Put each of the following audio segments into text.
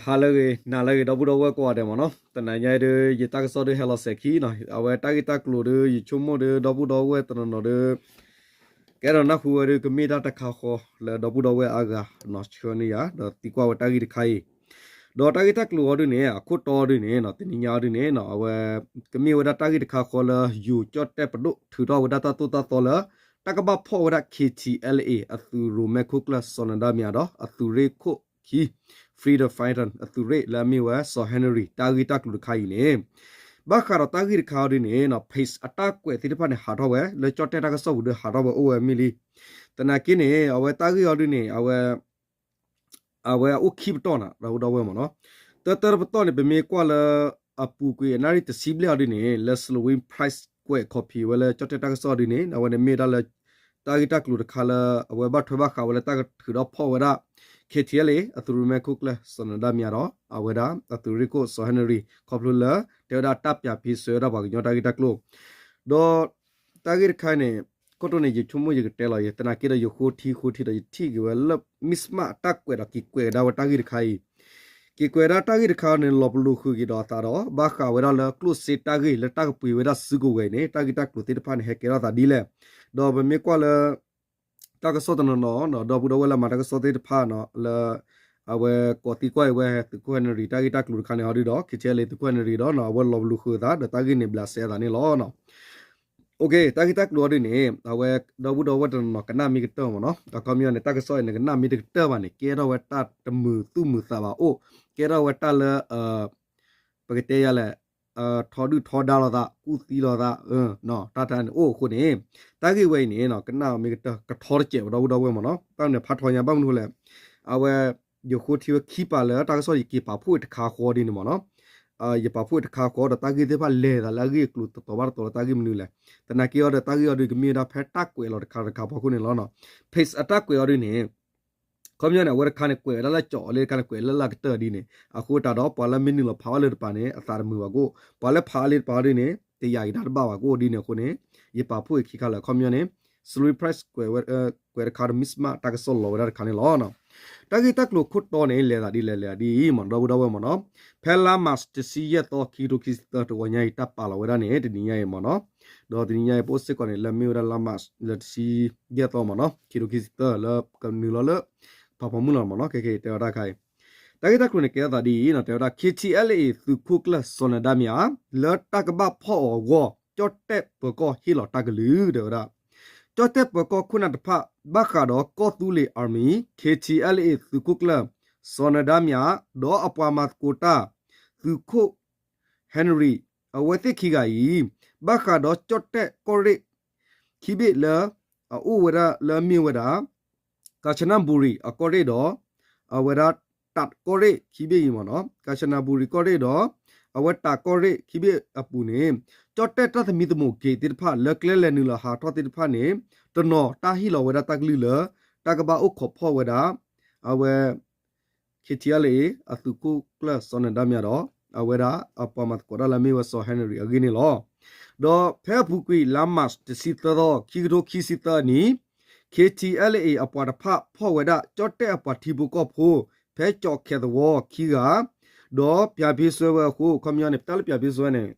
ဟါလၢအဂ့ၤ နၤလၢအဂ့ၤ ဒီပုၢ်ဒီဝဲၢ်ကိးဂၤဒဲးမ့ၢ်နီၤ, တနၤညါအံၤဒီး ယတၢ်ကစီၣ်ဒုးဟဲလီၤစဲၤခံနီၤ, အဝဲတၢ်ဂ့ၢ်တၢ်ကျိၤဒီး ယဆိကမိၣ်ဒီး ဒီပုၢ်ဒီဝဲၢ်တနီၤနီၤဒီး ကအဲၣ်ဒိးနၢ်ဟူဝဲဒီး ကမ့ၢ်တၢ်တခါဃီလၢဒီပုၢ်ဒီဝဲၢ်အါဂၤနီၤ ဆှၢန့ၢ်ယၤ ဒီးသံကွၢ်ဝဲတၢ်ဂ့ၢ်တခါအံၤ, ဒီးတၢ်ဂ့ၢ်တၢ်ကျိၤအီၤဒုးန့ၣ် အခိၣ်တီအီၤဒုးန့ၣ်နီၤ တနံၤညါအီၤဒုးန့ၣ်နီၤ အဝဲ ကမ့ၢ်ဝဲဒၣ်တၢ်ဂ့ၢ်တခါဃီလၢ ယိၤကၠီၣ်တဲၣ်ပဒိၣ်ထုးထီၣ်ဝဲဒၣ်တၢ်သိၣ်တၢ်သီလၢ တၢ်ကဘၣ်ဖီၣ်ဝဲဒၣ် K T L A အသုးရိၣ်မဲခိၣ်ကျၢၢ် စီၤနဒါမံၤဒီး အသုးရ့ၣ်ခိၣ်ခံ freedom fighter အသုးရ့ၣ်လၢအမ့ၢ်ဝဲစီၤ Henry တၢ်ဂ့ၢ်တၢ်ကျိၤတခါအံၤန့ၣ်, ဘၣ်ဃးဒီးတၢ်ဂ့ၢ်တခါအီၤဒုးန့ၣ်နီၤ page အတၢ်ကွဲးသ့ၣ်တဖၣ်န့ၣ် ဟးထီၣ်ဝဲ လၢကၠီၣ်တဲၣ်တၢ်ကစီၣ်ပူၤဒီး ဟးထီၣ်ဝဲအိၣ်ဝဲမ့ၢ်လံ. သနာ်က့န့ၣ် အဝဲတၢ်ဂ့ၢ်အီၤဒုးန့ၣ် အဝဲ အဝဲအိၣ်ခံပတီၢ်နီၤ ဒီပုၢ်ဒီဝဲၢ်မ့ၢ်နီၤ, တၢတၢတပတီၢ်န့ၣ် ပမ့ၢ်ကွၢ်လၢ အပူၤကွံာ်အနၣ်ရံၣ်တဆံဘျဲၣ်အီၤဒုးန့ၣ် Leslie Price ကွဲး copy ဝဲလၢကၠီၣ်တဲၣ်တၢ်ကစီၣ်အီၤဒုးန့ၣ် အဝဲန့ၣ်မ့ၢ်ဝဲဒၣ်လၢ တၢ်ဂ့ၢ်တၢ်ကျိၤတခါလၢ အဝဲဘၣ်ထွဲဘၣ်ဃးဝဲလၢတၢ်ကထုးထီၣ်ဖီၣ်ဝဲဒၣ် K T L A အသုးရိၣ်မဲခိၣ်ကျၢၢ် စီၤနဒါမံၤဒီး အဝဲဒၣ်အသုးရ့ၣ်ခိၣ်စီၤ Henry ခီဖျိလၢ တဲဝဲဒၣ်တၢ်ပၠးဖံးစွဲဝဲဒၣ်ပှၤကညီတၢ်ဂ့ၢ်တၢ်ကျိၤ ဒီး တၢ်ဂ့ၢ်တခါန့ၣ် ခိၣ်တိန့ၣ် ယဆိကမိၣ်ယကတဲလီၤယဲ သနာ်က့ဒီးယဃိထံဃိထံဒီးယထံၣ်က့ၤဝဲလၢ မ့ၢ်စမၣ်တၢ်ကွဲးဒီးက့ၤကွဲးကဒါဝဲတၢ်ဂ့ၢ်တခါအံၤ, က့ၤကွဲးဒၣ်တၢ်ဂ့ၢ်တခါန့ၣ် လီၤပလိာ်ဃုာ်က့ၤဒီးအသးဒီး ဘၣ်ဃးဝဲဒၣ်လၢကျိၣ်စ့တၢ်ဂ့ၢ်လၢတၢ်ကပှ့ၤဝဲဒၣ်စုကဝဲၤအံၤန့ၣ် တၢ်ဂ့ၢ်တၢ်ကျိၤသ့ၣ်တဖၣ်န့ၣ် ဟဲကဲထီၣ်သးဒ်လဲၣ်, ဒီးပမ့ၢ်ကွၢ်လၢ တၢ်ကစီၣ်တနီၤနီၤ ဒီပုၢ်ဒီဝဲၢ်လၢမၤတၢ်ကစီၣ်သ့ၣ်တဖၣ်နီၤ လၢ အဝဲကိးသံကွၢ်အံၤဝဲ သုးခိၣ် Henry တၢ်ဂ့ၢ်တၢ်ကျိၤတခါန့ၣ်အီၤဒုးဒီး K T L A သုးခိၣ် Henry ဒီးနီၤ အဝဲလီၤပလိာ်ဃုာ်အသး ဒီးတၢ်ဂ့ၢ်န့ၣ်ဘျးစဲအသးန့ၣ်လီၤ. တၢ်ဂ့ၢ်တၢ်ကျိၤအီၤဒုးန့ၣ် အဝဲ ဒီပုၢ်ဒီဝဲၢ်တနီၤနီၤကနၣ်မ့ၢ်ကတၢၢ်မ့ၢ်နီၤ အခီပညီန့ၣ် တၢ်ကစီၣ်အံၤန့ၣ် ကနၣ်မ့ၢ်တကတၢၢ်ဘၣ်န့ၣ် ကဲထီၣ်ဝဲတၢ်တမုာ်သူၣ်မုာ်သးဘၣ်အိၣ် ကဲထီၣ်ဝဲတၢ်လၢ ပကတဲယၤလဲၣ် ထီဒုၣ်ထီဒါလိာ်သး ကူၣ်သံလိာ်သး တၢ်တၢ်န့ၣ်အိၣ်အဃိန့ၣ် တၢ်ဂ့ၢ်ဝဲအံၤန့ၣ် ကနၣ်မ့ၢ်ကတၢၢ် ကထီတစဲးဝဲဒီပုၢ်ဒီဝဲၢ်မ့ၢ်နီၤ တၢ်န့ၣ်ဖးထီညါဘၣ်မနုၤလဲၣ် အဝဲ ယဃိထံဝဲခံပာ်လၢတၢ်ကစီၣ်ယက့ၤပာ်ဖှိၣ်တခါဃီဒ်န့ၣ်မ့ၢ်နီၤ ယပာ်ဖှိၣ်တခါဃီဒီးတၢ်ဂ့ၢ်သ့ၣ်တဖၣ်လဲၤသးလၢအဂ့ၢ်အကျိၤတတီၤဘၣ်တတီၤလၢတၢ်ဂ့ၢ်မနုၤလဲၣ် သနာ်က့အီၤဒီးတၢ်ဂ့ၢ်အီၤဒုး ကမ့ၢ်ဝဲဒၣ်ဖဲတၢ်ကွဲးလီၤတခါတခါဖီခိၣ်န့ၣ်လီၤ. page အတၢ်ကွဲးအီၤဒုးန့ၣ် ခီပညီန့ၣ် အဝဲတခါန့ၣ် ကွဲးဝဲဒၣ်လၢကၠီအီၤလၢတခါန့ၣ် ကွဲးလၢလၢကတၢၢ်ဒ်န့ၣ် အဃိတၢ်ဒီး ပှၤလၢမ့ၢ်နုာ်လီၤဖးအီၤလၢတပၤန့ၣ် အသးတမုာ်ဘၣ်ကအိၣ် ပှၤလၢဖးအီၤလၢတပၤအီၤဒ်န့ၣ် တယာ်က့ၤတၢ်တဘၣ်ဘၣ်ကအိၣ်ဒ်န့ၣ်အဃိန့ၣ် ယပာ်ဖှိၣ်အခံခါလၢ ခီပညီန့ၣ် Leslie Price ကွဲးတခါဒီး မ့ၢ်စမၣ်တၢ်ကစီၣ်လီၤဝဲဒၣ်တခါန့ၣ်လီၤ. တၢ်ဂ့ၢ်တၢ်ကျိၤခိၣ်တီန့ၣ် လဲၤသးဒ်လဲၣ် လဲၤသးဒ်အံၤမ့ၢ်ဒီပုၢ်ဒီဝဲၢ်မ့ၢ်နီၤ ဖဲလါမးတဆံယဲၢ်သီ ခံကထိခံဆံသၢ တဝီညါအံၤ တၢ်ပာ်လီၤဝဲဒၣ်န့ၣ် တနံၤညါအံၤမ့ၢ်နီၤ ဒီးတနံၤညါအံၤ ပအိၣ်စ့ၢ်ကီးန့ၣ် လၢမ့ၢ်ဝဲဒၣ်လါမး လၢတဆံယဲၢ်သီမ့ၢ်နီၤ ခံကထိခံဆံသၢ လၢကနုာ်လီၤလၢ ဖးဖီမုၢ်လီၤမ့ၢ်နီၤ ခဲကဲတဲဝဲဒၣ်ခါအံၤ တၢ်ဂ့ၢ်တၢ်ကျိၤန့ၣ် ကဲထီၣ်သးဒ်အံၤနီၤ တဲဝဲဒၣ် K T L A သုးခိၣ်ကျၢၢ်စီၤနဒါမံၤဧါ လၢတၢ်ကဘၣ်ဖီၣ်အီၤအဂီၢ် ကၠီၣ်တဲၣ်ပၢၤကီၢ်ဟ့ၣ်လီၤတၢ်ကလုၢ် တဲဝဲဒၣ် ကၠီၣ်တဲၣ်ပၢၤကီၢ်ခိၣ်နၢ်တဖၣ် ဘၣ်ဃးဒီးကီၢ်သူလ့ၤ Army K T L A သုးခိၣ်ကျၢၢ် စီၤနဒါမံၤဧါ ဒီးအပှၤမၤသကိးတၢ် သုးခိၣ် Henry အဝဲသ့ၣ်ခံဂၤအံၤ ဘၣ်ဃးဒီးကၠီၣ်တဲၣ်ကီၢ်ရ့ၣ် ခံဘ့ၣ်လၢ အအိၣ်ဝဲဒၣ်လၢအမ့ၢ်ဝဲဒၣ် ကၠၣ်စနဘူရံၤအကီၢ်ရ့ၣ်ဒီး အဝဲဒၣ်တးကီၢ်ရ့ၣ်ခံဘ့ၣ်အံၤမ့ၢ်နီၤ ကၠၣ်စနဘူရံၤကီၢ်ရ့ၣ်ဒီး အဝဲတးကီၢ်ရ့ၣ်ခံဘ့ၣ်အပူၤန့ၣ် ကၠီၣ်တဲၣ်တၢ်သမံသမိး gate သ့ၣ်တဖၣ် လၢကျဲလဲၤနုာ်လီၤဟးထီၣ်သ့ၣ်တဖၣ်န့ၣ် တနီၤတၢ်ဟ့ၣ်လီၤဝဲဒၣ်တၢ်ကလုၢ်လၢ တၢ်ကဘၣ်အိၣ်ခိးဖီၣ်ဝဲဒၣ် အဝဲ K T L A အသုးခိၣ်ကျၢၢ်စီၤနဒါမံၤဒီး အဝဲဒၣ်အပှၤမၤသကိးတၢ်လၢအမ့ၢ်ဝဲစီၤ Henry အဂ့ၢ်န့ၣ်လီၤ. ဒီးဖဲအပူၤကွံာ်လါမးတဆံသၢသီ ခံကထိခံဆံသၢအနံၣ် K T L A အပှၤတဖၣ်ဖီၣ်ဝဲဒၣ်ကၠီၣ်တဲၣ်အပှၤထံဖိကီၢ်ဖိ ဖဲကၠီၣ်ခဲသဝီခံဂၤ ဒီးပၠးဖ့စွဲဝဲအဃိ ခီပညီန့ၣ် တၢ်လၢပၠးဖ့စွဲန့ၣ်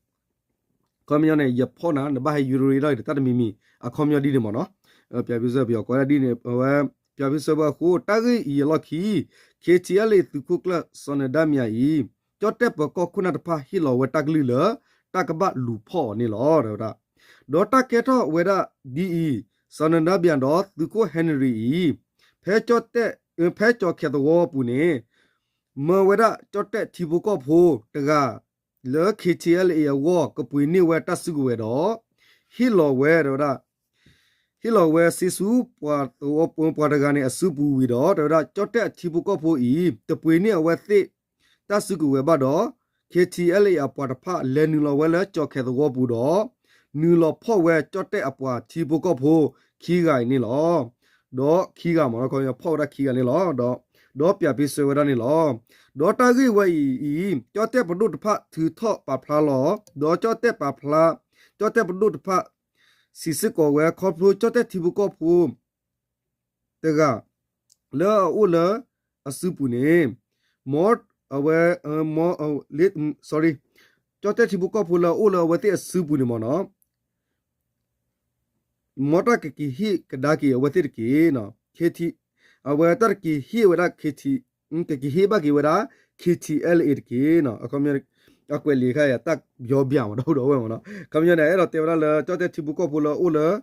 ခီပညီန့ၣ် ယဖီၣ်နၤ နဘၣ်ဟဲယူၤရ့ထီၣ်က့ၤတၢ်တမံၤမံၤ အခီပညီဒ်န့ၣ်မ့ၢ်နီၤ ပၠးဖ့စွဲ ပယီၤကိးဝဲဒၣ်ဒ်န့ၣ် အဝဲ ပၠးဖ့စွဲဝဲအဃိ တၢ်ဂ့ၢ်အံၤအလီၢ်ခံ K T L A သုးခိၣ်ကျၢၢ်စီၤနဒါမံၤအံၤ ကၠီၣ်တဲၣ်ပၢၤကီၢ်ခိၣ်နၢ်တဖၣ်ဟ့ၣ်လီၤဝဲတၢ်ကလုၢ်လၢ တၢ်ကဘၣ်လူၤဖီၣ်အီၤန့ၣ်လီၤ တဲဝဲဒၣ် ဒီးတၢ်ကဲထီၣ်ဝဲဒၣ်ဒ်အံၤ စီၤနဒါမံၤဒီးသုးခိၣ် Henry အံၤ ဖဲကၠီၣ်တဲၣ် ဖဲကၠီၣ်ခဲသဝီအပူၤန့ၣ် မၢဝဲဒၣ်ကၠီၣ်တဲၣ်ထံဖိကီၢ်ဖိတဂၤ လၢ K T L A အဂီၢ် ကပှ့ၤန့ၢ်ဝဲတၢ်စုကဝဲၤဒီး ဟ့ၣ်လီၤဝဲ တဲဝဲဒၣ် ဟ့ၣ်လီၤဝဲစ့ဆူ ပှၤတဂၤန့ၣ်အစုပူၤဝံၤဒီး တဲဝဲဒၣ် ကၠီၣ်တဲၣ်အထံဖိကီၢ်ဖိအံၤ တပှ့ၤန့ၢ်အဝဲသ့ၣ် တၢ်စုကဝဲၤဘၣ်ဒီး K T L A အပှၤတဖၣ်လဲၤနုာ်လီၤဝဲလၢကၠီၣ်ခဲသဝီပူၤဒီး နုာ်လီၤဖီၣ်ဝဲကၠီၣ်တဲၣ်အပှၤထံဖိကီၢ်ဖိခံဂၤအံၤန့ၣ်လီၤ. ဒီးခံဂၤမ့ၢ်နီၤ ခီဖီၣ်ဝဲဒၣ်ခံဂၤန့ၣ်လီၤ. ဒီးပၠးဖ့စွဲဝဲဒၣ်န့ၣ်လီၤ. ဒီးတၢ်ဂ့ၢ်ဝဲအံၤအံၤ ကၠီၣ်တဲၣ်ပဒိၣ်တဖၣ်ထုးထီၣ်ပာ်ဖျါလီၤ. ဒီးကၠီၣ်တဲၣ်ပာ်ဖျါ ကၠီၣ်တဲၣ်ပဒိၣ်တဖၣ် စံးစ့ၢ်ကီးဝဲခီဖျိကၠီၣ်တဲၣ်ထံဖိကီၢ်ဖိ တဂၤ လၢအအိၣ်လၢအစုပူၤန့ၣ် မ် အဝဲ sorry ကၠီၣ်တဲၣ်ထံဖိကီၢ်ဖိလၢအအိၣ်လၢအဝဲသ့ၣ်အစုပူၤန့ၣ်မ့ၢ်နီၤ မ်တၢ်ကက့ၤဟ့ၣ်ကဒါက့ၤအဝဲသ့ၣ်တက့ၢ်, အဝဲတၢ်တက့ၤဟ့ၣ်ဝဲဒၣ် ကက့ၤဟ့ၣ်ဘၣ်က့ၤဝဲဒၣ် K T L A တက့ၢ်နီၤ, အခီပညီ အကွဲးလံာ်ခါအံၤ တၢ်ယီဘၣ်မး ဒီပုၢ်ဒီဝဲၢ်မ့ၢ်နီၤ, အခီပညီန့ၣ် အဲၣ်ဒိးတဲဝဲဒၣ်လၢ ကၠီၣ်တဲၣ်ထံဖိကီၢ်ဖိလၢအအိၣ်လၢ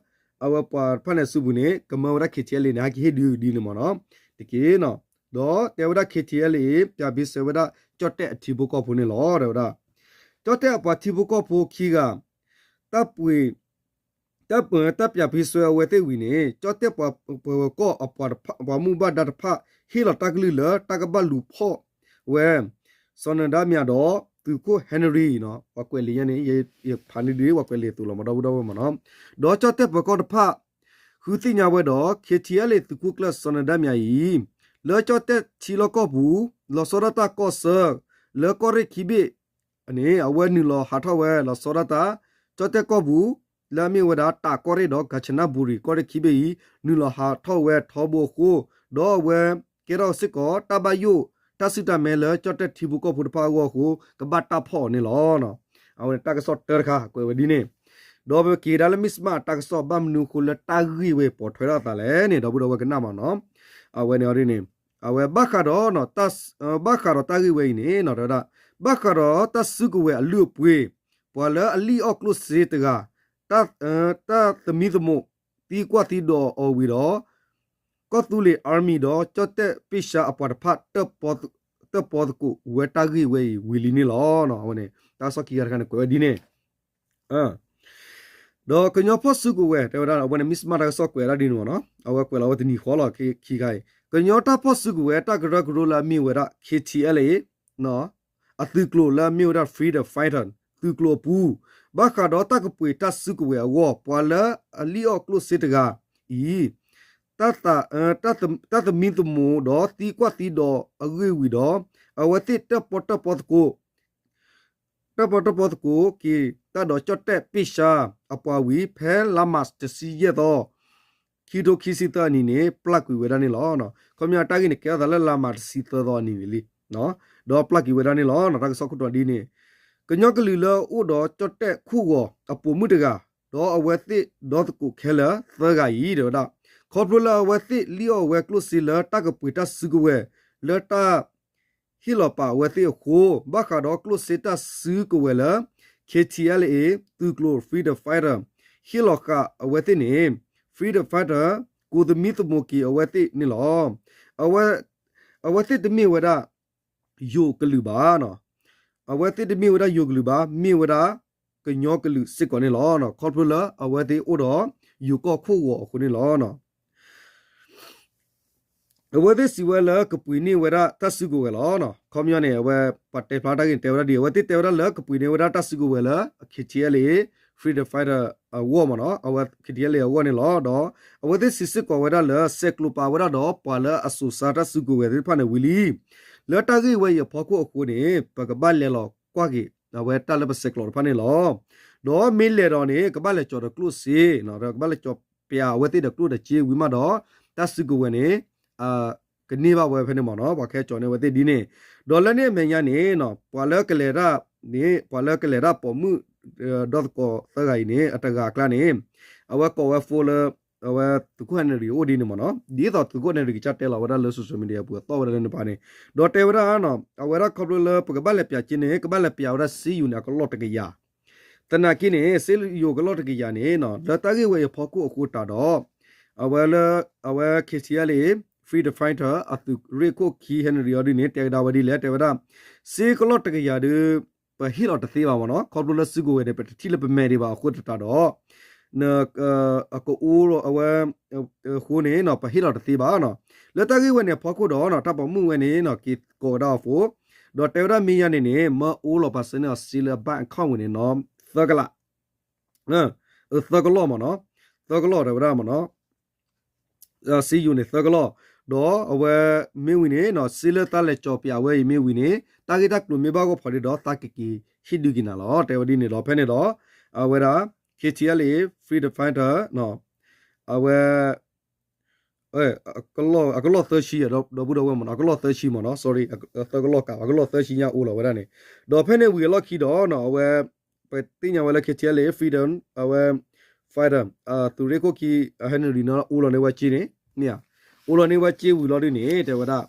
အဝဲပှၤတဖၣ်န့ၣ်အစုပူၤန့ၣ် ကမၢဝဲဒၣ် K T L A န့ၣ် ဟဲက့ၤဟ့ၣ်ဒုးဒ်န့ၣ်မ့ၢ်နီၤ, တက့ၢ်နီၤ, ဒီးတဲဝဲဒၣ် K T L A ပၠးဖ့ဆွဲဝဲဒၣ် ကၠီၣ်တဲၣ်အထံဖိကီၢ်ဖိန့ၣ်လီၤ တဲဝဲဒၣ်, ကၠီၣ်တဲၣ်အပှၤထံဖိကီၢ်ဖိခံဂၤ တၢ်ပှ့ၤ တၢ်ပှ့ၤ တၢ်ပၠးဖ့ဆွဲအဝဲသ့ၣ်ဝံၤန့ၣ် ကၠီၣ်တဲၣ်ပှၤပှၤကီၢ်အပှၤမူဘၣ်ဒါတဖၣ် ဟ့ၣ်လီၤတၢ်ကလုၢ်လၢတၢ်ကဘၣ်လူၤဖီၣ်ဝဲ စီၤနဒါမံယၤဒီး သုးခိၣ် Henry နီၤ, ပှၤကွဲးလံာ်ညါန့ၣ် ယဖးန့ၢ်ဒ် ပှၤကွဲးလံာ်အသိးလီၤမး ဒီပုၢ်ဒီဝဲၢ်မ့ၢ်နီၤ, ဒီးကၠီၣ်တဲၣ်ပၢၤကီၢ်တဖၣ် ဃုသ့ၣ်ညါဝဲဒီး K T L A သုးခိၣ်ကျၢၢ်စီၤနဒါမံယၤအံၤ လၢကၠီၣ်တဲၣ်ထံလီၢ်ကီၢ်ပူၤ လီၤဆီဒၣ်တၢ်ကီၢ်ဆၢ လၢကီၢ်ရ့ၣ်ခံဘ့ၣ် န့ၣ် အဝဲနုာ်လီၤဟးထီၣ်ဝဲလီၤဆီဒၣ်တၢ် ကၠီၣ်တဲၣ်ကီၢ်ပူၤ လၢအမ့ၢ်ဝဲဒၣ်တၢ်ကီၢ်ရ့ၣ်ဒီး ကၣ်ချနၣ်ဘူရံၤ ကီၢ်ရ့ၣ်ခံဘ့ၣ်အံၤ နုာ်လီၤဟးထီၣ်ဝဲထီဘိအဃိ ဒီးအဝဲကဲထီၣ်စ့ၢ်ကီး တၢ်ဘၣ်ယိၣ်တၢ်စုတၢ်မဲလၢကၠီၣ်တဲၣ်ထံဖိကီၢ်ဖိတဖၣ်အဂီၢ်အဃိ ကဘၣ်တၢ်ဖီၣ်အီၤန့ၣ်လီၤ. အဝဲန့ၣ်တၢ်ကစီၣ်တၢတခါ ကွဲးဝဲဒ်န့ၣ် ဒီးပက့ၤကဒါလၢ Mizzima အတၢ်ကစီၣ် ဘၣ်မနုၤအဃိလၢတၢ်ဂ့ၢ်ဝဲအံၤပိာ်ထွဲထီၣ်အသးလဲၣ်န့ၣ် ဒီပုၢ်ဒီဝဲၢ်ကနၣ်မ့ၢ်နီၤ, အဝဲန့ၣ်အီၤဒ်န့ၣ် အဝဲဘၣ်ဃးဒီး ဘၣ်ဃးဒီးတၢ်ဂ့ၢ်ဝဲအံၤန့ၣ် တဲဝဲဒၣ် ဘၣ်ဃးဒီးတၢ်စုကဝဲၤအလုၢ်အပှ့ၤ ပှၤလၢအလံၣ်အီၣ်ကျိၣ်စ့တဂၤ တၢ်သမံသမိးသံကွၢ်သံဒိးအီၤဝံၤဒီး ကီၢ်သူလ့ၤ Army ဒီးကၠီၣ်တဲၣ်ပ့ၢ်ဆါအပှၤတဖၣ် တၢၣ်ပီသကိးဝဲတၢ်ဂ့ၢ်ဝဲအံၤဝံၤလံန့ၣ်လီၤ. အဝဲန့ၣ် တၢ်ကစီၣ်ခံခါတခါန့ၣ် ကွဲးဝဲဒ်န့ၣ် ဒီးကညီဖီၣ်စုကဝဲၤ တဲဝဲဒၣ် အဝဲန့ၣ် Mizzima တၢ်ကစီၣ်ကွဲးဒၣ်ဒ်န့ၣ်မ့ၢ်နီၤ, အဝဲကွဲးလီၤဝဲတနံၤဃီလီၤ ခံခါအံၤ ကညီတၢ်ဖီၣ်စုကဝဲၤ တၢ်ကရၢကရိလၢအမ့ၢ်ဝဲဒၣ် K T L A အသုးကျိၤလၢအမ့ၢ်ဝဲဒၣ် Freedom Fighter သုးကျိၤအပူၤ ဘၣ်ဃးဒီးတၢ်ကပှ့ၤတၢ်စုကဝဲၤအဂီၢ် ပှၤလၢအလံၣ်အီၣ်ကျိၣ်စ့တဂၤအံၤ တၢ်သမံသမိးဒီးသံကွၢ်သံဒိးအဂ့ၢ်ဝံၤဒီး အဝဲသ့ၣ်တၢၣ်ပီတၢၣ်ပီသကိး တၢၣ်ပီတၢၣ်ပီသကိးက့ၤတၢ်ဒီးကၠီၣ်တဲၣ်ပ့ၢ်ဆါအပှၤဝံၤ ဖဲလါမးတဆံယဲၢ်သီ ခံထိခံဆံသၢအနံၤန့ၣ် ပျၢ်ကွံာ်ဝဲဒၣ်န့ၣ်လီၤ. ခီပညီတၢ်ဂ့ၢ်န့ၣ် ကဲထီၣ်သးလၢလါမးတဆံသၢသီအနံၤန့ၣ်လံ, ဒီးပျၢ်ကွံာ်ဝဲဒၣ်န့ၣ်လီၤ. တၢ်ကစီၣ်ခိၣ်တီဒ်န့ၣ် ကညီကလုာ်လၢအအိၣ်ဒီးကၠီၣ်တဲၣ်ခိၣ်ဂီၤအပိာ်မုၣ်တဂၤ ဒီးအဝဲသ့ၣ်ဒီသကိးခဲလၢာ်သၢဂၤအံၤ တဲဝဲဒၣ် ခီဖျိလၢအဝဲသ့ၣ်လံၣ်အီၣ်ဝဲကျိၣ်စ့လၢတၢ်ကပှ့ၤတၢ်စုကဝဲၤ လၢတၢ် ဟ့ၣ်လီၤပာ်အဝဲသ့ၣ်အဃိ ဘၣ်ဃးဒီးကျိၣ်စ့တၢ်စုကဝဲၤလၢ K T L A သုးကျိၤ Freedom Fighter ဟ့ၣ်လီၤဃာ်အဝဲသ့ၣ်န့ၣ် Freedom Fighter ကိးသမံသမိးက့ၤအဝဲသ့ၣ်န့ၣ်လီၤ. အဝဲသ့ၣ်တမ့ၢ်ဝဲဒၣ် ယိၤကလုာ်ဘၣ်, အဝဲသ့ၣ်တမ့ၢ်ဝဲဒၣ်ယိၤကလုာ်ဘၣ်, မ့ၢ်ဝဲဒၣ်ကညီကလုာ်စ့ၢ်ကီးန့ၣ်လီၤ. ခီဖျိလၢအဝဲသ့ၣ်အိၣ်ဒီးယိၤကီၢ်ခိၣ်ဂီၤအဃိန့ၣ်လီၤ. အဝဲသ့ၣ်စံးဝဲလၢကပှ့ၤန့ၢ်ဝဲဒၣ်တၢ်စုကဝဲၤလီၤ. ခီပညီန့ၣ် အဝဲပှၤတဲဖျါတၢ်ဂ့ၢ်န့ၣ် တဲဝဲဒၣ်ဒ် အဝဲသ့ၣ်တဲဝဲဒၣ်လၢကပှ့ၤန့ၢ်ဝဲဒၣ်တၢ်စုကဝဲၤလၢ K T L A Freedom Fighter အဂီၢ်မ့ၢ်နီၤ, အဝဲ K T L A အဂီၢ်န့ၣ်လီၤ. ဒီးအဝဲသ့ၣ်စံးစ့ၢ်ကီးဝဲဒၣ်လၢ ဆဲးကျိးပာ်ဝဲဒၣ်ဒီးပှၤလၢအစိာ်ဆှၢတၢ်စုကဝဲၤသ့ၣ်တဖၣ်န့ၣ်ဝံၤလံ. လၢတၢ်ဂ့ၢ်ဝဲအံၤအဖီခိၣ်အဃိန့ၣ် ပကဘၣ်လဲၤလီၤကွၢ်က့ၤ အဝဲတၢ်လၢပဆဲးကျိးတဖၣ်န့ၣ်လီၤ. ဒီးမ့ၢ်လဲၤဒီးန့ၣ် ကဘၣ်လဲၤကၠီၤဒီးကျိၣ်စ့, ကဘၣ်လဲၤကၠီၤပၠးအဝဲသ့ၣ်ဒီးကျိၣ်ဒီးစ့ဝံၤမးဒီး တၢ်စုကဝဲၤန့ၣ် ကန့ၢ်ဘၣ်ဝဲဖဲန့ၣ်မ့ၢ်နီၤ, ပှၤကဟဲကၠီၤန့ၢ်ဝဲသ့ၣ်ဒ်န့ၣ်. ဒီးလၢန့ၣ်အမဲာ်ညါန့ၣ် ပှၤလၢကလဲၤတၢ်န့ၣ် ပှၤလၢကလဲၤတၢ်ပိာ်မုၣ် ဒီသကိးသၢဂၤအံၤန့ၣ် အတဂၤအကျါန့ၣ် အဝဲကိးဝဲ phone လၢ အဝဲသုးခိၣ် Henry အိၣ်ဒ်န့ၣ်မ့ၢ်နီၤ, ဒ်သိးသုးခိၣ် Henry ကစၢ်တဲလီၤဝဲဒၣ်လၢ social media အပူၤအသီၣ်ဝဲဒၣ်လၢနပၤန့ၣ်, ဒီးတဲဝဲဒၣ် အဝဲဒၣ်ခီဖျိလၢပကဘၣ်လဲၤပၠးက့န့ၣ် ကဘၣ်လဲၤပၠးဝဲဒၣ်စ့ယိၤန့ၣ် အကလီၢ်တကယၤ သနာ်က့န့ၣ် စ့ယိၤကလီၢ်တကယၤန့ၣ် လၢတၢ်ဂ့ၢ်ဝဲအံၤအဖီခိၣ်အဃိတးဒီး အဝဲလၢ အဝဲ K T L A Freedom Fighter အသုးရ့ၣ်ခိၣ်ခံ Henry အီၤဒ်န့ၣ် တဲကဒါဝဲဒ်လဲၣ် တဲဝဲဒၣ် စ့ကလီၢ်တကယၤဒီး ပဟ့ၣ်လီၤတသ့ဘၣ်မ့ၢ်နီၤ, ခီဖျိလၢစုကဝဲၤန့ၣ် ပတထံၣ်လၢပမဲာ်ဒံးဘၣ်အဃိတးဒီး အကအိၣ်အဝဲ အဃိန့ၣ် ပဟ့ၣ်လီၤတသ့ဘၣ်နီၤ. လၢတၢ်ဂ့ၢ်ဝဲန့ၣ်အဖီခိၣ်ဒီး တၢ်ပိာ်မုၣ်ဝဲန့ၣ် က့ၤကိးကဒါအီၤ phone ဒီးတဲဝဲဒၣ်မ့ၢ်ယါန့ၣ်န့ၣ် မၢအိၣ်လီၤပာ်စၢၤန့ၢ်အီၤစ့လၢ bank account ဝဲန့ၣ်နီၤ သၢကလး သၢကလီၢ်မ့ၢ်နီၤ, သၢကလီၢ်တဲဝဲဒၣ်မ့ၢ်နီၤ စ့ယိၤန့ၣ်သၢကလီၢ်, ဒီးအဝဲမ့ၢ်ဝံၤန့ၣ် စ့လၢသးလဲၤကၠီၤပၠးဝဲအံၤမ့ၢ်ဝံၤန့ၣ် တၢ်ဂ့ၢ်တၢ်ကျိၤမ့ၢ်ဘၣ်ဂီၢ်ဖီဒ့ဒီး သးကက့ၤဟ့ၣ်ဒုးက့ၤနၤလီၤ တဲဝဲဒ်န့ၣ်ဒီး ဖဲန့ၣ်ဒီး အဝဲဒၣ် K T L A Freedom Fighter အဝဲ အကလီၢ်သၢဆံ ဒီပုၢ်ဒီဝဲၢ်မ့ၢ်နီၤ, အကလီၢ်သၢဆံမ့ၢ်နီၤ, sorry, သၢကလီၢ်ကး အကလီၢ်သၢဆံညါအိၣ်လီၤဝဲဒၣ်န့ၣ်, ဒီးဖဲန့ၣ်ဝံၤအလီၢ်ခံဒီးနီၤ အဝဲ ပသ့ၣ်ညါဝဲလၢ KTLA Freedom အဝဲ Fighter သုးရ့ၣ်ခိၣ်ခံ Henry နီၤ အိၣ်လီၤန့ၢ်ဝဲစ့န့ၣ် မ့ၢ်ဧါ, အိၣ်လီၤန့ၢ်ဝဲစ့ဝံၤလီၤဒုန့ၣ် တဲဝဲဒၣ်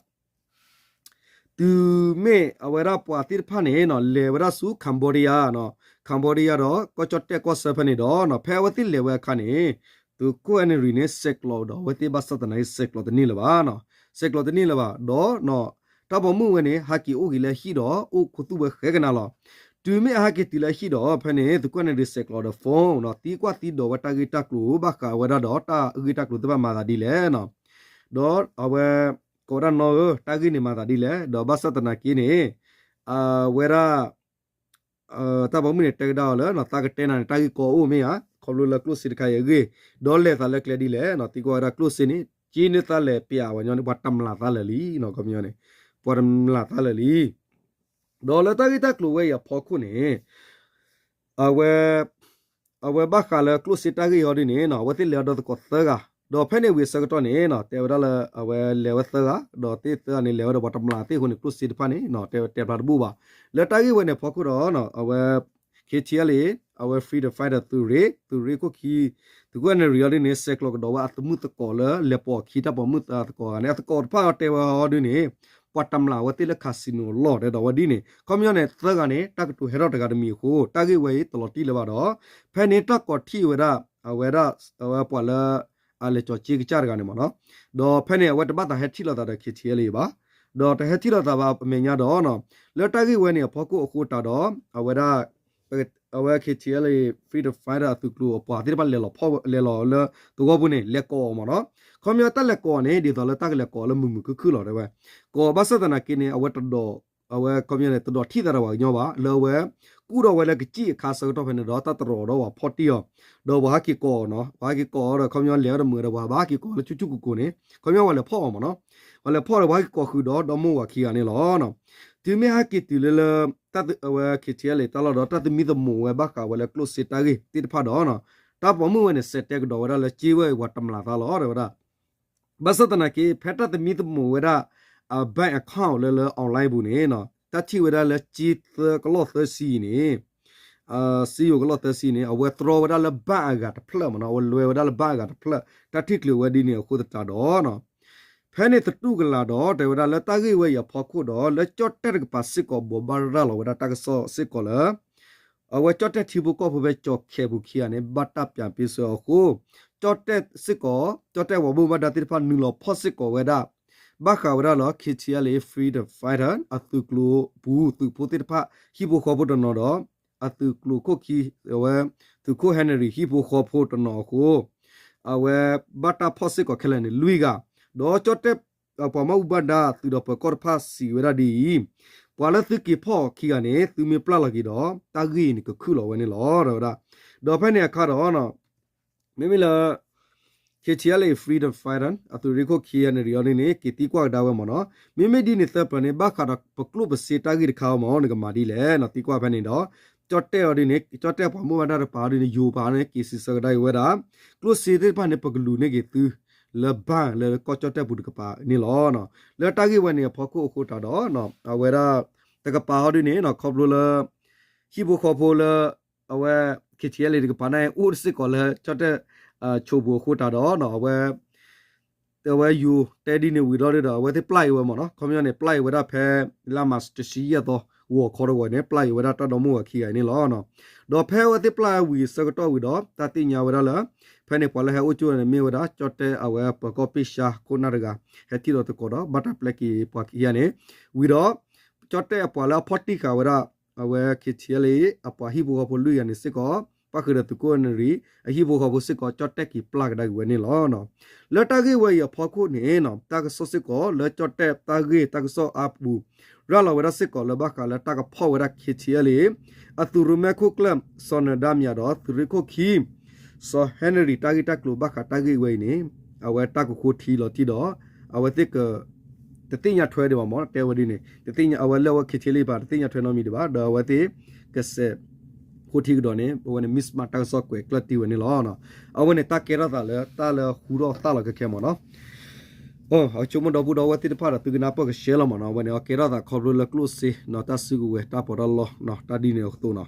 တုၤမ့ၢ်အဝဲဒၣ်ပှၤသ့ၣ်တဖၣ်န့ၣ်နီၤ လဲၤဝဲဒၣ်ဆူ Cambodia နီၤ, Cambodia ဒီး ကီၢ်ကၠီၣ်တဲၣ်ကီၢ်ဆၢဖဲန့ၣ်ဒီးနီၤ ဖဲအဝဲသ့ၣ်လဲၤဝဲအခါန့ၣ် သုးခိၣ် Henry န့ၣ် ဆဲးကျိးဒီးအဝဲသ့ၣ်ဘၣ်ဆၣ်သနာ်က့ ဆဲးကျိးတန့ၢ်လၢၤဘၣ်နီၤ, ဆဲးကျိးတန့ၢ်လၢၤဘၣ်ဒီးနီၤ တၢ်ပိာ်မုၣ်ဝဲန့ၣ် ဟးက့ၤအိၣ်က့ၤလၢဟံၣ်ဒီး အိၣ်ခူသူၣ်ဝဲဃဲကနၤလီၤ. တုၤမ့ၢ်အဟးက့ၤတုၤလၢဟံၣ်ဒီး ဖဲန့ၣ် သုးခိၣ် Henry ဆဲးကျိးဒီး phone နီၤ သံကွၢ်သံဒိးဝဲတၢ်ဂ့ၢ်တၢ်ကျိၤ ဘၣ်ဃးဝဲဒၣ်ဒီးတၢ်ဂ့ၢ်တၢ်ကျိၤသ့ၣ်တဖၣ်မၤသးဒ်လဲၣ်နီၤ ဒီးအဝဲ ကိးဝဲဒၣ်နီၢ်ဧၢ တၢ်ဂ့ၢ်န့ၣ်မၤသးဒ်လဲၣ်, ဒီးဘၣ်ဆၣ်သနာ်က့န့ၣ် အဝဲဒၣ် တၢ်ပိာ်မုၣ်န့ၣ် တဲကဒါအီၤလၢ သးကတဲနၤန့ၣ် တၢ်ဂ့ၢ်ကီအိၣ်မ့ၢ်ဧါ, ခီဖျိလၢကျိၣ်စ့တခါအံၤအဂ့ၢ်, ဒီးလဲၤသးလၢကျဲဒ်လဲၣ်နီၤ, သံကွၢ်ဝဲဒၣ်ကျိၣ်စ့န့ၣ် က့န့ၢ်သးလဲၤပျးဝဲညီန့ၣ် ပှၤတမျးသးလၢာ်လံနီၤ, ခီပညီန့ၣ် ပှၤတမျးသးလၢာ်လံ. ဒီးလၢတၢ်ဂ့ၢ်တၢ်ကျိၤဝဲအံၤအဖီခိၣ်န့ၣ် အဝဲ အဝဲဘၣ်ဃးလၢကျိၣ်စ့တၢ်ဂ့ၢ်အံၤဒ်န့ၣ်နီၤ အဝဲသ့ၣ်လဲၤအီၤဒီးသကိးသၢဂၤ, ဒီးဖဲန့ၣ်ဝံၤအဆၢကတီၢ်န့ၣ်နီၤ တဲဝဲဒၣ်လၢ အဝဲလဲၤဝဲသၢဂၤ, ဒီးသ့ၣ်သၢဂၤန့ၣ် လဲၤဝဲဒီးပှၤတမျးသ့ၣ်အဃိန့ၣ် ကျိၣ်စ့တဖၣ်န့ၣ် တဲတဲဖျါတဘူၣ်ဘၣ်. လၢတၢ်ဂ့ၢ်ဝဲန့ၣ်အဖီခိၣ်ဒီး အဝဲ KTLA အဝဲ Freedom Fighter သုးရ့ၣ် သုးရ့ၣ်ခိၣ်ခံ သုးခိၣ် Henry အံၤဒ်န့ၣ် ဆဲးကျိးကဒီးဝဲအသမုၣ်သကိးလၢလဲၤပိာ်အခံတၢ်ပိာ်မုၣ်သကိးဂၤန့ၣ် အသကိးတဖၣ်အီၤတဲဝဲအီၤဒ်န့ၣ် ပှၤတမျးဝဲသ့ၣ်လၢ casino အလီၢ် တဲဒီးဝဲဒ်န့ၣ် ခီပညီန့ၣ် သၢဂၤန့ၣ် တၢ်ကတိၤဟဲထီၣ်တဂၤတမံၤအဃိ တၢ်ဂ့ၢ်ဝဲအံၤတလီၤတံၢ်လၢၤဘၣ်ဒီး ဖဲန့ၣ်တၢ်ကိးထံၣ်ဝဲဒၣ် အဝဲဒၣ် အဝဲပှၤလၢ အလဲၤကၠီၤက့ကစၢ်တဂၤန့ၣ်မ့ၢ်နီၤ, ဒီးဖဲန့ၣ် အဝဲတဘၣ်သးဟဲထံၣ်လိာ်သးဒီး KTLA ဘၣ်, ဒီးတဟဲထံၣ်လိာ်သးဘၣ်အမဲာ်ညါဒီး လၢတၢ်ဂ့ၢ်ဝဲန့ၣ်အဖီခိၣ်အဃိတးဒီး အဝဲဒၣ် အဝဲ KTLA Freedom Fighter အသုးကျိၤအပှၤသ့ၣ်တဖၣ်လဲၤလီၤဖီၣ် လဲၤလီၤလၢသဝီပူၤန့ၣ် လဲၤကိးအီၤမ့ၢ်နီၤ, ခီပညီတၢ်လဲၤကိးအီၤန့ၣ် ဒ်သိးလၢတၢ်ကလဲၤကိးအီၤလၢမုာ်မုာ်ခုၣ်ခုၣ်လီၤ တဲဝဲ, ကိးဘၣ်ဆၣ်သနာ်က့န့ၣ် အဝဲတဒီး အဝဲခီပညီန့ၣ် တဒီးထံၣ်သးဒီးပှၤကညီဘၣ် လၢအဝဲ ကူၣ်ဒီးဝဲလၢကစံၣ်အခါဆၢကတီၢ်ဖဲန့ၣ်ဒီး တၢ်တရီၤဒီးပှၤဖီၣ်တံၢ်အီၤ, ဒီးပှၤဟဲက့ၤကိးအီၤနီၤ ပှၤဟဲက့ၤကိးအီၤဒီး ခီပညီလဲၤဝဲဒီးမုာ်ဒီးပှၤဘၣ်ဟဲက့ၤကိးလၢဆူၣ်ဆူၣ်ကိၤကိၤန့ၣ် ခီပညီပှၤလဲၤဖီၣ်အီၤမ့ၢ်နီၤ, ပှၤလဲၤဖီၣ်ဒီးပှၤဟဲက့ၤကိးဃုာ်ဒီးဒီမိၢ်ဝၤခံဂၤန့ၣ်လီၤ. တုၤမ့ၢ်ဟဲက့ၤတုၤလၢလၢ အဝဲ KTLA တၢ်လီၢ်ဒီး တၢ်သမံသမိးဝဲဘၣ်ဃးဝဲလၢကျိၣ်စ့တၢ်ဂ့ၢ်သ့ၣ်တဖၣ်ဒီး တၢ်ပိာ်မုၣ်ဝဲန့ၣ် စဲးတဲကဒီးဝဲဒၣ်လၢစ့ဝဲအံၤပှၤတမျးသးလီၤ တဲဝဲဒၣ် ဘၣ်ဆၣ်သနာ်က့ ဖဲတၢ်သမံသမိးဝဲဒၣ် bank account လၢလၢ online ပူၤန့ၣ် တၢ်ထံၣ်ဝဲဒၣ်လၢစ့သၢကလီၢ်သၢဆံအံၤန့ၣ် စ့ယိၤကလီၢ်သၢဆံန့ၣ် အဝဲတြီဝဲဒၣ်လၢ bank အဂၤတဖျၢၣ်မ့ၢ်နီၤ အဝဲလွဲဝဲဒၣ်လၢ bank အဂၤတဖျၢၣ် တၢ်ထံၣ်ချုးဝဲဒ်န့ၣ်အဃိသတးဒီး ဖဲန့ၣ်သတူၢ်ကလာ်ဒီး တဲဝဲဒၣ်လၢတၢ်ဂ့ၢ်ဝဲအံၤအဖီခိၣ်ဒီး လၢကၠီၣ်တဲၣ်တကပၤစ့ၢ်ကီး ဘိးဘၣ်ရၤလီၤဝဲဒၣ်တၢ်ကစီၣ်စ့ၢ်ကီးလၢ အဝဲကၠီၣ်တဲၣ်ထံဖိကီၢ်ဖိဖဲကၠီၤခဲပူၤခံဂၤန့ၣ် ဘၣ်တၢ်ပၠးပ့ဆှၢအဃိ ကၠီၣ်တဲၣ်စ့ၢ်ကီး ကၠီၣ်တဲၣ်ပှၤဘိးဘၣ်ဒါသ့ၣ်တဖၣ် နုာ်လီၤဖီၣ်စ့ၢ်ကီးဝဲဒၣ် ဘၣ်ဃးဝဲဒၣ်လၢ KTLA Freedom Fighter အသုးကျိၤပူၤ သုးဖိသ့ၣ်တဖၣ် ဟံၣ်ဖိဃီဖိတနီၤဒီး အသုးကျိၤခိၣ်ခံ အဝဲ သုးခိၣ် Henry ဟံၣ်ဖိဃီဖိတနီၤအဃိ အဝဲဘၣ်တၢ်ဖီၣ်စ့ၢ်ကီးခဲလၢာ်န့ၣ် လွံၢ်ဂၤ, ဒီးကၠီၣ်တဲၣ် ပှၤမၤဘူၣ်ဘၣ်ဒါသုးဒီးပၢၤကီၢ်တဖၣ်စံးဝဲဒၣ်ဒ်အံၤ, ပှၤလၢသုက့ၤဖီၣ်အီၤခံဂၤန့ၣ် သုမ့ၢ်ပျၢ်လီၤက့ၤဒီး တၢ်ဂ့ၢ်အံၤန့ၣ် ကခုၣ်လီၤဝဲန့ၣ်လီၤ တဲဝဲဒၣ်. ဒီးဖဲန့ၣ်အခါဒီး မ့မ့ၢ်လၢ KTLA Freedom Fighter အသုးရ့ၣ်ခိၣ်ခံဂၤန့ၣ် ဒ်အံၤဒ်န့ၣ် က့ၤသံကွၢ်ကဒါဝဲမ့ၢ်နီၤ, မ့မ့ၢ်ဒ်န့ၣ်သၢပျၢၤန့ၣ် ဘၣ်ဃးဒီးပကျိၣ်ပစ့တၢ်ဂ့ၢ်တခါအံၤမ့ၢ် နကမၤဒ်လဲၣ်နီၤ သံကွၢ်ဖဲန့ၣ်ဒီး ကၠီၣ်တဲၣ်အီၤဒ်န့ၣ် ကၠီၣ်တဲၣ်ပှၤဘိးဘၣ်ဒါတပၤအီၤဒ်န့ၣ် ယိၤပၤန့ၣ် က့ၤစံးဆၢကဒါက့ၤဝဲဒၣ် ကျိၣ်စ့သ့ၣ်တဖၣ်န့ၣ် ပကလူၤန့ၢ်က့ၤသု လၢ bank လၢကီၢ်ကၠီၣ်တဲၣ်ပူၤတကပၤန့ၣ်လီၤ. လၢတၢ်ဂ့ၢ်ဝဲန့ၣ်အဖီခိၣ်အဃိတးဒီး အဝဲဒၣ် တကပၤအီၤဒ်န့ၣ် ခီဖျိလၢ ဟံၣ်ဖိဃီဖိလၢ အဝဲ KTLA တကပၤန့ၣ် အိၣ်စ့ၢ်ကီးလၢကၠီၣ်တဲၣ် ဆိးပူၤအဃိတးဒီး အဝဲ အဝဲယိၤတဲဒ်န့ၣ်ဝံၤဒီး အဝဲသ့ၣ်ပျၢ်အီၤဝဲမ့ၢ်နီၤ, ခီပညီန့ၣ် ပျၢ်အီၤဝဲဒၣ်ဖဲ လါမၢ်ၡး တဆံယဲၢ်သီ ဂီၤခီတဂီၤန့ၣ် ပျၢ်အီၤဝဲဒၣ်တၢ်ဒီမိၢ်ဝၤခံဂၤအံၤန့ၣ်လီၤ. ဒီးဖဲအဝဲသ့ၣ်ပျၢ်အီၤဝံၤအဆၢကတီၢ်ဝံၤဒီး တၢ်သ့ၣ်ညါဝဲဒၣ်လၢ ဖဲန့ၣ်ပှၤလၢဟဲအိၣ်ကၠိန့ၣ် မ့ၢ်ဝဲဒၣ် ကၠီၣ်တဲၣ်အဝဲပၢၤကီၢ်ပ့ၢ်ဆှါခိၣ်နၢ်တဂၤ ဟဲထံၣ်ဒီးသကိးဒီး ဘၣ်တၢ်ပျဲက့ၤပှၤခံဂၤန့ၣ် ဝံၤဒီး ကၠီၣ်တဲၣ်အပှၤလၢအဖီၣ်တံၢ်ဃာ်ဝဲဒၣ် အဝဲ KTLA အပှၤဟံၣ်ဖိဃီဖိလွံၢ်ဂၤန့ၣ်စ့ၢ်ကီး ပၣ်ဃုာ်ဒီးသုးခိၣ် Henry အဟံၣ်ဖိဃီဖိစ့ၢ်ကီး ကၠီၣ်တဲၣ်က့ၤပျၢ်ကဒါက့ၤဝဲန့ၣ်လီၤ. လၢတၢ်ဂ့ၢ်ဝဲအံၤအဖီခိၣ်န့ၣ် တၢ်ကစီၣ်စ့ၢ်ကီးလၢကၠီၣ်တဲၣ်တၢ်ဂ့ၢ်တၢ်ကစီၣ်အါပူၤ ရၤလီၤဝဲဒၣ်စ့ၢ်ကီးလၢဘၣ်ဃးလၢတၢ်ကဖီၣ်ဝဲဒၣ် KTLA အသုးရိၣ်မဲခိၣ်ကျၢၢ် စီၤနၢၤဒါမြဒီး သုးရ့ၣ်ခိၣ်ခံ စီၤ Henry တၢ်ဂ့ၢ်တၢ်ကျိၤဘၣ်ဃးတၢ်ဂ့ၢ်ဝဲအံၤန့ၣ် အဝဲတၢ်ကဃိထံလီၤတံၢ်ဒီး အဝဲသ့ၣ်က တသ့ၣ်ညါထွဲဒံးဘၣ်မ့ၢ် တဲဝဲဒ်န့ၣ် တသ့ၣ်ညါအဝဲလၢအဝဲ KTLA ပၤ တသ့ၣ်ညါထွဲနီတမံၤဒံးဘၣ် ဒီးအဝဲသ့ၣ်ကစဲး ဃိထံကဒီးန့ၣ် အဝဲန့ၣ် မံစမး တၢ်ကစီၣ်ကွဲးကျၢၢ်တံၢ်ဝဲန့ၣ်လီၤ. အဝဲန့ၣ်တၢ်ကဲထီၣ်သးလၢတၢ်လၢဟူထီၣ်သၣ်လီၤခဲခဲမ့ၢ်နီၤ. အဆိကမိၣ်ဒီပုၢ်ဒီဝဲၢ်သ့ၣ်တဖၣ်ဒီး သုကနၢ်ပၢၢ်ကရှဲလီၤမ့ၢ်နီၤ, အဝဲန့ၣ် အကဲထီၣ်သးခီဖျိလၢကျိၣ်စ့နီၤ, တၢ်စုကဝဲၤ တၢ်ပီးတၢ်လီနီၤ, တၢ်ဒ်န့ၣ်အသိးနီၤ.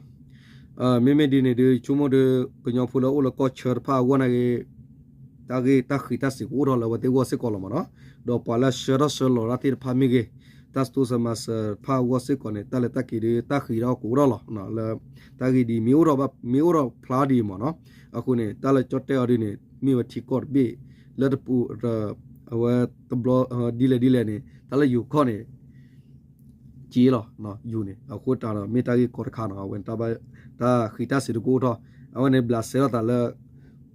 မ့မ့ၢ်ဒ်န့ၣ်ဒီး ဆိကမိၣ်ဒီး ကညီဖိလၢအိၣ်လၢကီၢ်ဆၢတဖၣ်အဂီၢ်န့ၣ်ဂ့ၤ တၢ်ဂ့ၢ်တၢ်ဃံးတၢ်စ့ၤကအိၣ်ထီၣ်လၢအဝဲသ့ၣ်အဂီၢ်စ့ၢ်ကီးလီၤမ့ၢ်နီၤ. ဒီးပှၤလၢအဆှၢထီၣ်ဆှၢလီၤတၢ်သ့ၣ်တဖၣ်မ့ၢ်ဂ့ၤ, တၢ်စတိစၢၤမၤစၢၤတဖၣ်အဂီၢ်စ့ၢ်ကီးန့ၣ် တၢ်လဲၤတၢ်က့ၤဒီး တၢ်ဃံးထီၣ်ကအိၣ်ထီၣ်လီၤ. လၢတၢ်ဂ့ၢ်ဒ်မ့ၢ်အိၣ်ထီၣ်ဘၣ် မ့ၢ်အိၣ်ထီၣ်ဖျါဒ်အံၤမ့ၢ်နီၤ. အဃိန့ၣ် တၢ်လၢကၠီၣ်တဲၣ်အီၤဒ်န့ၣ် မ့ၢ်ဝဲထံကီၢ်တဘ့ၣ် လၢတပူၤ အဝဲတဘျီ ဒ်လဲၣ်ဒ်လဲၣ်န့ၣ် တၢ်လၢယိၤကီၢ်န့ၣ် က့လီၤ ယိၤန့ၣ် အဃိတၢ်ဒီးမ့ၢ်တၢ်ဂ့ၢ်ကီတခါနီၤ, အဝဲန့ၣ် တၢ်ဃံးတၢ်စ့ၤတကအိၣ်ထီၣ်, အဝဲန့ၣ် ဘျးစဲထီၣ်သးလၢ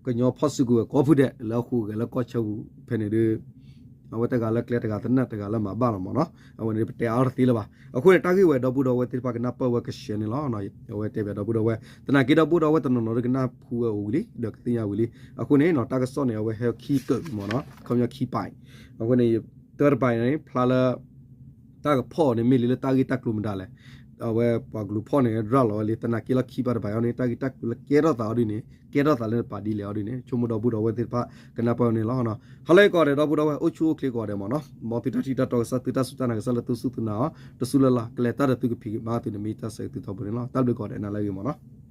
ကညီဖီၣ်စုကဝဲၤကိးဖုဒဲး လၢအဟူးဂဲၤလၢကီၢ်ဆၢပူၤဖဲန့ၣ်ဒီး အဝဲတဂၤလၢကျဲတဂၤသနၢၣ် တဂၤလၢမၤဘၣ်လီၤမ့ၢ်နီၤ. အဝဲန့ၣ် ပတဲအါထီၣ်တသ့လၢၤဘၣ်. အဃိန့ၣ် တၢ်ဂ့ၢ်ဝဲဒီပုၢ်ဒီဝဲၢ်သ့ၣ်တဖၣ်ကနၢ်ပၢၢ်ဝဲကရှဲန့ၣ်လီၤ. အဝဲတဲဘၣ်ဒီပုၢ်ဒီဝဲၢ် သနာ်က့ဒီပုၢ်ဒီဝဲၢ်တနီၤနီၤဒီးကနၢ်ဟူဝဲအိၣ်ဝံၤလံ ဒီးကသ့ၣ်ညါဝံၤလံ. အဃိန့ၣ် တၢ်ကစီၣ်န့ၣ် အဝဲဟဲခံကၢးမ့ၢ်နီၤ, ခီပညီခံပၤ, အဃိန့ၣ် တၢတပၤန့ၣ် ဖျါလၢ တၢ်ကဖီၣ်အီၤန့ၣ် မ့ၢ်လံလၢတၢ်ဂ့ၢ်တၢ်ကျိၤမတၤလဲၣ်. အဝဲပှၤကလုာ်ဖီၣ်န့ၣ် ရၤလီၤဝဲလံ သနာ်က့လီၤခံပၤတပၤအံၤန့ၣ် တၢ်ဂ့ၢ်တၢ်ကျိၤလၢကဲထီၣ်သးအီၤဒ်န့ၣ် ကဲထီၣ်သးလၢတပၤဒ်လဲၣ်အီၤဒ်န့ၣ် ဆိကမိၣ်ဒီပုၢ်ဒီဝဲၢ်သ့ၣ်တဖၣ်ကနၢ်ပၢၢ်န့ၣ်လီၤ. ဟါလၢအဂ့ၤကိးဂၤဒဲး ဒီပုၢ်ဒီဝဲၢ် အိၣ်ဆူၣ်အိၣ်ချ့ကိးဂၤဒဲးမ့ၢ်နီၤ, မ်သုတၢ်ထံၣ်တၢ်တီကစၢ် သုတၢ်စူၢ်တၢ်နာ်ကစၢ်လၢသုစူၢ်သုနာ်အီၤ တစူၢ်လၢ်လၢ် ကလဲၤတၢ်ဒီးသုကဖံးကမၤသုန့ၣ် မ့ၢ်တၢ်ဆၢဂ့ၤသုထီဘိန့ၣ်လီၤ. တၢ်ဘျုးကိးဂၤဒဲး နၤလၢအဂ့ၤမ့ၢ်နီၤ.